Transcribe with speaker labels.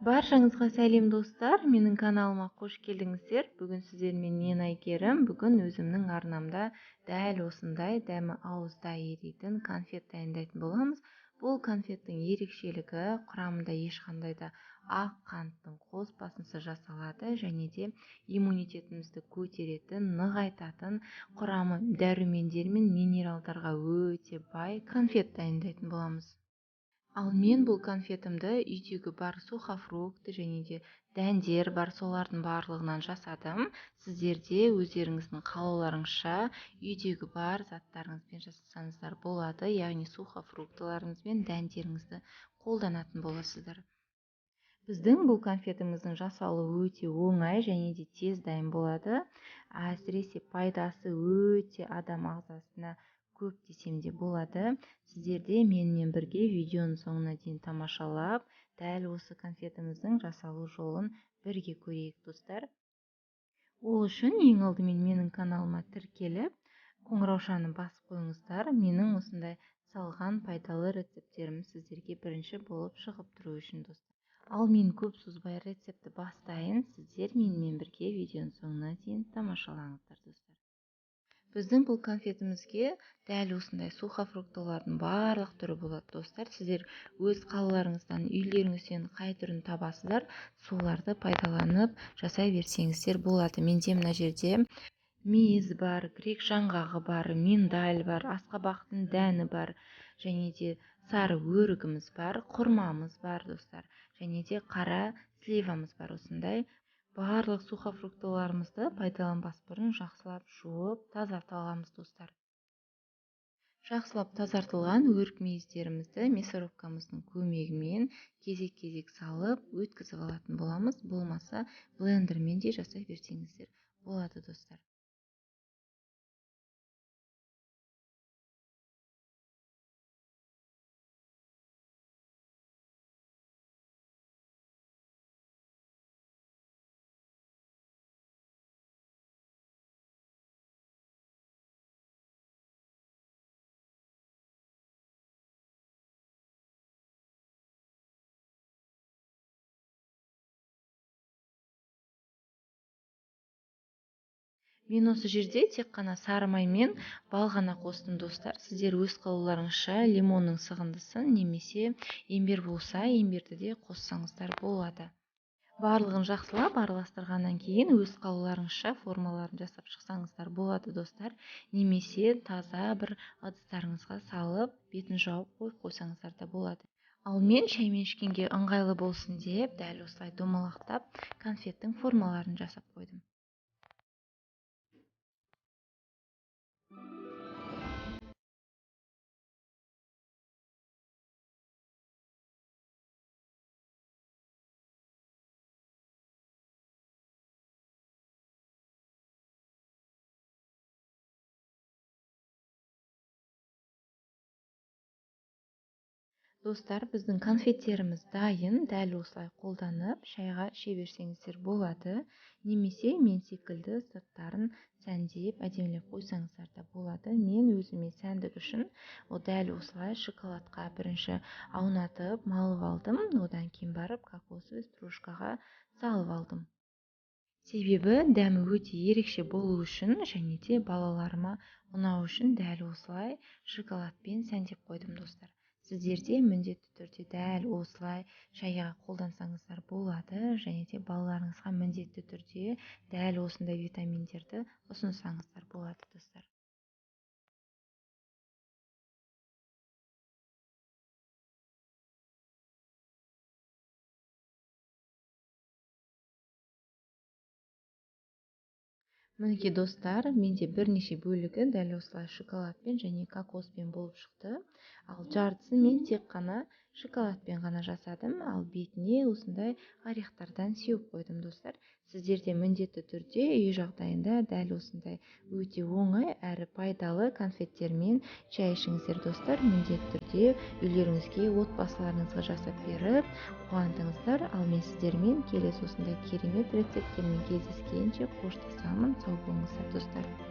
Speaker 1: Баршаңызға сәлем достар, менің каналыма қош келдіңіздер. Бүгін сіздермен мен Әйгерім. Бүгін өзімнің арнамда дәл осындай дәмі ауызда еритін конфет дайындайтын боламыз. Бұл конфеттің ерекшелігі құрамында ешқандай да ақ қанттың қоспасынсыз жасалады және де иммунитетімізді көтеретін, нығайтатын, құрамы дәрумендер мен минералдарға өте бай конфет дайындайтын боламыз. Ал мен бұл конфетімді үйдегі бар сухофрукты және де дәндер бар, солардың барлығынан жасадым. Сіздер де өздеріңіздің қалауларыңызша үйдегі бар заттарыңызбен жасасаңыздар болады, яғни сухофруктыларыңыз бен дәндеріңізді қолданатын боласыздар. Біздің бұл конфетіміздің жасалуы өте оңай және де тез дайын болады. Әсіресе пайдасы өте адам ағзасына көп десем де болады. Сіздер де менімен бірге видеоның соңына дейін тамашалап, дәл осы конфетіміздің жасалу жолын бірге көрейік, достар. Ол үшін ең алдымен менің каналыма тіркеліп, қоңыраушаны басып қойыңыздар. Менің осындай салған пайдалы рецепттерім сіздерге бірінші болып шығып тұру үшін, достар. Ал мен көп созбай рецептті бастайын. Сіздер менімен бірге видеоның соңына дейін тамашалаңыздар, достар. Біздің бұл конфетімізге дәл осындай сухофруктылардың барлық түрі болады, достар. Сіздер өз қалаларыңыздан, үйлеріңізден қай түрін табасыздар, соларды пайдаланып жасай берсеңіздер болады. Менде мына жерде мейіз бар, грек жаңғағы бар, миндаль бар, асқабақтың дәні бар, және де сары өрігіміз бар, құрмамыз бар, достар, және де қара сливамыз бар. Осындай барлық сухофруктыларымызды пайдаланбас бұрын жақсылап жуып тазартып аламыз, достар. Жақсылап тазартылған өрік мейіздерімізді мясорубкамыздың көмегімен кезек-кезек салып өткізіп алатын боламыз. Болмаса блендермен де жасай берсеңіздер болады, достар. Мен осы жерде тек қана сары май мен бал ғана қостым, достар. Сіздер өз қалауларыңызша лимонның сығындысын немесе имбир болса, имбирді де қоссаңыздар болады. Барлығын жақсылап араластырғаннан кейін өз қалауларыңызша формаларын жасап шықсаңыздар болады, достар. Немесе таза бір ыдыстарыңызға салып, бетін жауып қойып қойсаңыздар да болады. Ал мен шаймен ішкенге ыңғайлы болсын деп дәл осылай домалақтап конфеттің формаларын жасап қойдым. Достар, біздің конфеттеріміз дайын. Дәл осылай қолданып шайға іше берсеңіздер болады. Немесе мен секілді сырттарын сәндеп, әдемілеп қойсаңыздар да болады. Мен өзіме сәндік үшін дәл осылай шоколадқа бірінші аунатып, малып алдым. Одан кейін барып кокосовый стружкаға салып алдым. Себебі дәмі өте ерекше болу үшін және де балаларыма ұнау үшін дәл осылай шоколадпен сәндеп қойдым, достар. Сіздер де міндетті түрде дәл осылай шайға қолдансаңыздар болады және де балаларыңызға міндетті түрде дәл осындай витаминдерді ұсынсаңыздар болады, достар. Мінекей, достар, менде бірнеше бөлігі дәл осылай шоколадпен және кокоспен болып шықты. Ал жартысын мен тек қана шоколадпен ғана жасадым, ал бетіне осындай орехтардан сеуіп қойдым, достар. Сіздер де міндетті түрде үй жағдайында дәл осындай өте оңай әрі пайдалы конфеттермен шай ішіңіздер, достар. Міндетті түрде үйлеріңізге, отбасыларыңызға жасап беріп қуантыңыздар. Ал мен сіздермен келесі осындай керемет рецепттермен кездескенше қоштасамын. Сау болыңыздар, достар.